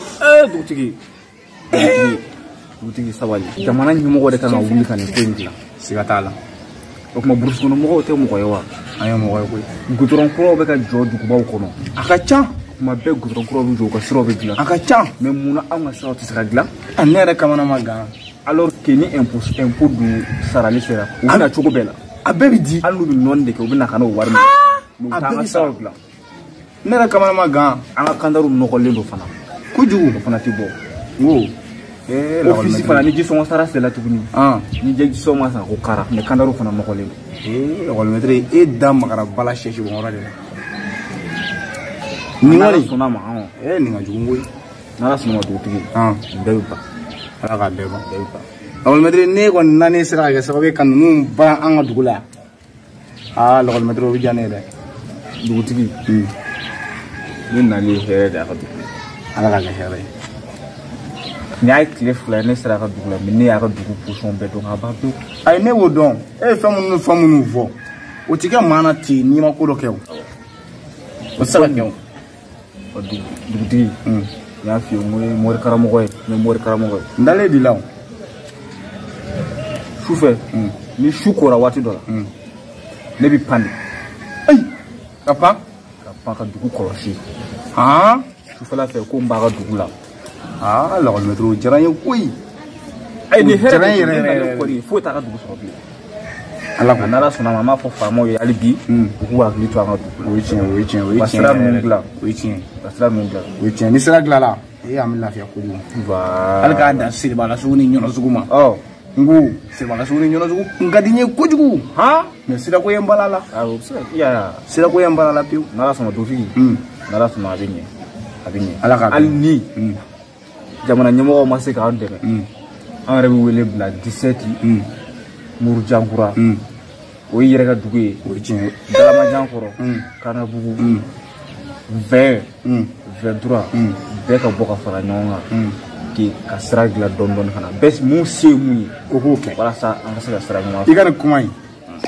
Dugutigi. Dugutigi sabali. Jamana ɲɛmɔgɔ de kan ka wuli ka nin ko in dilan. Siga t'a la. O tuma burusi kɔnɔ mɔgɔw tɛ mɔgɔ ye wa? An ye mɔgɔ ye koyi. Goudron kuraw bɛ ka jɔ dugubaw kɔnɔ. A ka ca. Tuma bɛɛ goudron kuraw bɛ jɔ u ka siraw bɛ dilan. A ka ca. Mais munna anw ka siraw tɛ se ka dilan? A ne yɛrɛ kamana ma gan. Alors que ni impôt dun sarali sera, u bɛ na cogo bɛɛ la. A bɛɛ bɛ di. Hali n'u bɛ nɔɔni de kɛ, u bɛ na ka n'o wari minɛ. Mais u t'an ka siraw dilan. Ne yɛrɛ kamana ma gan. An ka kandariw nɔgɔlen don fana. Kojugu. O fana tɛ bɔ. N ko. Ofisi fana ni jisɔngɔ sara sera tuguni. Ni jisɔngɔ ma san ko kara, mais kandariw fana nɔgɔlen don. Lakɔlimɛtiri e da magara bala sɛsi bɔnyɔrɔ de la. Nin kɔni sɔnna ma. Nin ka jugu koyi. N'Ala sɔnna ma dugutigi. Nin bɛɛ bɛ ban. Ala k'a bɛɛ ban. Bɛɛ bɛ ban. Lakɔlimɛtiri ne kɔni nani sera ka kɛ sababu ye ka ninnu ban an ka dugu la yan. Aa lakɔlimɛtiri o bɛ diya ne ye dɛ. Dugutigi. Ne nalen ye hɛrɛ de a ka dugu la. Ala k'a kɛ hɛrɛ ye. Nin y'a tile 2 ye ne sera a ka dugu la mais ne y'a ka dugu posɔn bɛɛ dɔn ka ban pewu. Ayi ne b'o dɔn e ye fɛn minnu ni fɛn minnu fɔ o ti kɛ maa na ten n'i ma ko dɔ kɛ o. O tɛ se ka kɛ o. Dugutigi n y'a f'i ye n ko ye mori karamɔgɔ ye n ye mori karamɔgɔ ye. N dalen b'i la o. Sufɛ ni su kora waati dɔ la ne bɛ pan de. Ayi ka pan. Ka pan ka dugu kɔlɔsi. Han. Sufɛla fɛ ko n b'a ka dugu la. Ah, lakɔlimɛtiri o diyara n ye koyi. Ayi nin hɛrɛ de yɛrɛ yɛrɛ kɔni foyi t'a ka dugu sɔrɔ bilen. Ala ko n'Ala sɔnna ma an b'a fɔ faamaw ye hali bi u k'u hakili to an ka dugu la. O ye tiɲɛ o ye tiɲɛ o ye tiɲɛ. Ka sira ninnu dilan. O ye tiɲɛ. Ka sira ninnu dilan. O ye tiɲɛ ni sira dilanna an bɛ lafiya kojugu. Voilà. Hali k'a dan Siribala sugu ni Ɲɔnɔ sugu ma. Ɔ. N ko Siribala sugu ni Ɲɔnɔ sugu kun ka di n ye kojugu. Han. Mais sirako ye n bala la. Awɔ o bɛ se ka i y'a ye. Sirako ye n bala la pewu. N'Ala sɔnna dugutigi. N'Ala sɔnna a bɛ ɲɛ. A bɛ ɲɛ. Ala k'a hali ni. Jamana ɲɛmɔgɔw ma se k'an dɛmɛ. An yɛrɛ bɛ wele bila 17. Murujankura. O ye yɛrɛ ka dugu ye. O ye tiɲɛ ye. Dalamajan kɔrɔ. Kanabugu. 20. 23. Bɛɛ ka bɔ ka fara ɲɔgɔn kan. Ka sira dilan dɔɔni dɔɔni ka na. Bɛɛ mun se ye mun ye. O k'o kɛ. Walasa an ka se ka sira ɲuman. I ka nin kuma in.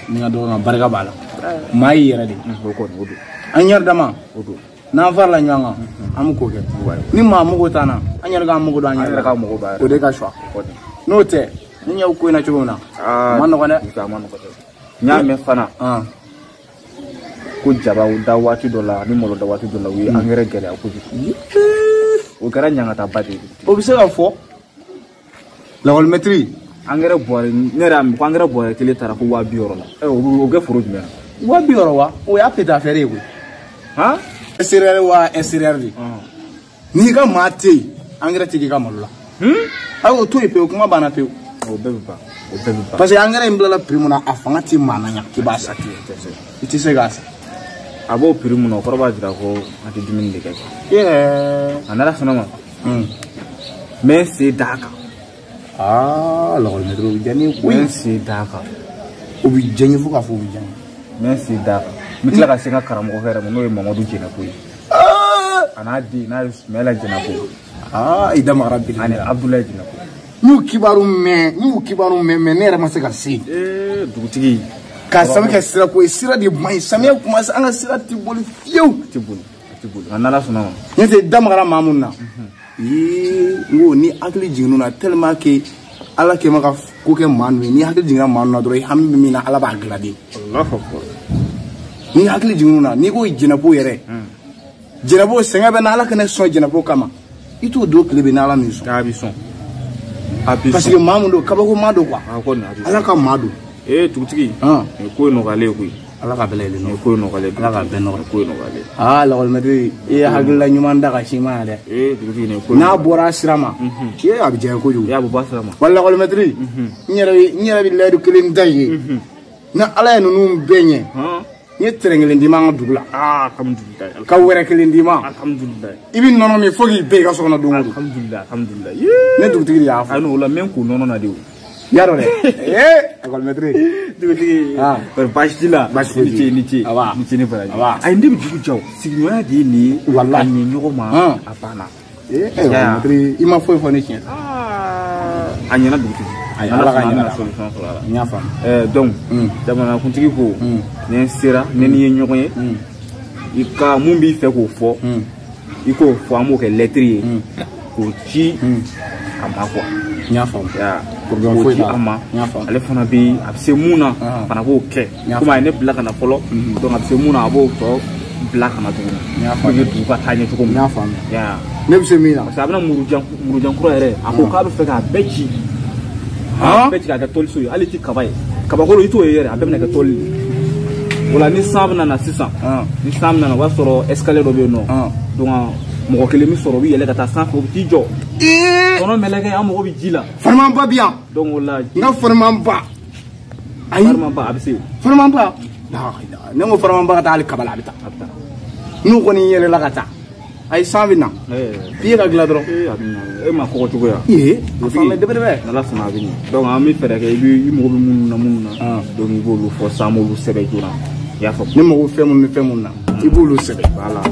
Ni ka dɔgɔ barika b'a la. Maa y'i yɛrɛ de. O kɔni o don. An yɛrɛ dama. O don. N'an farala ɲɔgɔn kan an bɛ k'o kɛ ni maa mago t'an na an yɛrɛ k'an mago don an yɛrɛ k'a mago b'a o de ka suwa n'o tɛ ni ɲɛw ko in na cogo min na a ma nɔgɔn dɛ. A ma nɔgɔn dɛ. N y'a mɛn fana ko jaba da waati dɔ la ani malo da waati dɔ la u ye angɛrɛ gɛlɛya kojugu. O kɛra ɲangataba de ye. O bɛ se ka fɔ lakɔlimɛtiri. Angɛrɛ bɔrɛ ne yɛrɛ y'a mɛn ko angɛrɛ bɔrɛ kelen taara ko 60 000 la. O bɛ kɛ foro jumɛn na? 60 000 wa? O y'a pété affaire ye koyi. Han? SRR wa SRR de. N'i ka maa tɛ yen angɛrɛ tɛ k'i ka malo la. Ayi o to yen pewu kuma banna pewu. O bɛɛ bɛ ban. O bɛɛ bɛ ban. Parce que angɛrɛ in bilala prix mun na a fanga tɛ maa na ɲa k'i b'a san. I tɛ se k'a san. A b'o prix mun na o kɔrɔ b'a jira ko an tɛ dumuni de kɛ. A n'Ala sɔnna ma. N bɛ n sen d'a kan. Aa lakɔlimɛtiri o bɛ diya ne ye koyi. N bɛ n sen d'a kan. O bɛ diya n ye fo k'a fɔ o bɛ diya n ye. N bɛ n sen d'a kan. N bɛ tila ka se n ka karamɔgɔkɛ yɛrɛ ma n'o ye Mamadu Jɛnɛko ye. A n'a den n'a ye Sumayila Jɛnɛko. Aa i da magara belebele. Ani Abudulayi Jɛnɛko. N y'u kibaru mɛn, n y'u kibaru mɛn mais ne yɛrɛ ma se ka se. Ee dugutigi. K'a sababu kɛ sirako ye, sira de man ɲi, samiya kuma an ka sira tɛ boli fiyewu. A tɛ boli, a tɛ boli nka n'Ala sɔnna ma. N'o tɛ da magara maa mun na. Ee n ko ni hakili jiginn'o na tellement que Ala kɛ ma ka ko kɛ maa ninnu ye, ni hakili jiginna maa ninnu na dɔrɔn i hami bɛ min na Ala b'a dilan de. Alahu akibaru. Ni hakili jiginn'o na n'i ko jɛnɛbo yɛrɛ. Jɛnɛbo sɛgɛn bɛ na Ala kana sɔn jɛnɛbo kama. I t'o don tile bɛ n'Ala m'i sɔn. A b'i sɔn. A b'i sɔn. Parce que maa mun don kabako maa don quoi. A kɔni a b'i sɔn. Ala ka maa don. Ee dugutigi. Nin ko ye nɔgɔyalen ye koyi. Ala ka bɛɛ lajɛlen nɔgɔya. Nin ko ye nɔgɔyalen ye. Ala ka bɛɛ nɔgɔya. Nin ko ye nɔgɔyalen ye. Aa lakɔlimɛtiri i ye hakilila ɲuman da ka si ma yan dɛ. Ee dugutigi nin ko. N'a bɔra a sira ma. Ee a bɛ diya n ye kojugu. Ee a bɛ bɔ a sira ma. Wa lakɔlimɛtiri. N yɛrɛ bɛ layidu kelen da i ye. Ni Ala ye ninnu bɛɛ ɲɛ. N ye terɛn kelen d'i ma an ka dugu la. Aa alhamdulilayi. Ka wɛrɛ kelen d'i ma. Alhamdulilayi. I bɛ nɔnɔ min fo k'i bɛn i ka so kɔnɔ don o don. Alhamdulilayi alhamdulilayi. Ne dugutigi de y'a fɔ. Ayi o la n bɛ n ko nɔnɔ na de o. I y'a dɔn dɛ. Ee lakɔlimɛtiri. Dugutigi. Bari baasi t'i la. Baasi foyi t'i la. Ni ce ni ce. Ni ce ni baraji. Ayi ne bɛ dugu ja o. Sigiɲɔgɔnya de ye nin ye. Walayi. Ka ɲɛ ɲɔgɔn ma. A banna. Ee lakɔlimɛtiri i ma foyi fɔ ne tiɲɛ. A ɲɛna dugutigi. Ayi Ala ka ɲɛna. Solution sɔrɔ a la. N y'a faamu. Donc jamanakuntigi ko ni n sera ne n'i ye ɲɔgɔn ye i ka mun b'i fɛ k'o fɔ i k'o fɔ an b'o kɛ lɛtiri ye k'o ci a ma quoi. N y'a faamu. Problème foyi t'a la. A ma ale fana bɛ a bɛ se mun na fana b'o kɛ komi a ye ne bila ka na fɔlɔ donc a bɛ se mun na a b'o tɔ bila ka na tuguni. N y'a faamu. Pour que dugu ka taa ɲɛ cogo min. N y'a faamu. Ne bɛ se min na. Parce que a bɛna murujan kura yɛrɛ a ko k'a bɛ fɛ k'a bɛɛ ci. A bɛɛ ci k'a kɛ tɔliso ye hali ti kaba ye kabakolo i t'o ye yɛrɛ a bɛɛ bɛna kɛ tɔli de o la ni san bɛna na sisan ni san bɛna na o b'a sɔrɔ escalier dɔ bɛ yen nɔ donc mɔgɔ kelen bɛ sɔrɔ o bɛ yɛlɛ ka taa sanfɛ o bɛ t'i jɔ kɔnɔ mɛlɛkɛ an mago bɛ ji la. Farimanba bɛ yan. Donc o la. N ka farimanba. Ayi farimanba a bɛ se. Farimanba ne ko farimanba ka taa hali kaba la a bɛ taa. A bɛ taa. N'u kɔni yɛlɛla ka taa. Ayi san bɛ na. F'i ka dilan dɔrɔn. Ee a bɛ na e ma kɔgɔ cogo ya. Ee a fan bɛ dɛbɛ dɛbɛ. N'Ala sɔnna a bɛ ɲɛ donc an bɛ fɛɛrɛ kɛ i bɛ i mago bɛ minnu na donc i b'olu fɔ sisan an b'olu sɛbɛn joona i y'a faamu. Ne mago fɛn minnu ni fɛn minnu na i b'olu sɛbɛn. Voilà.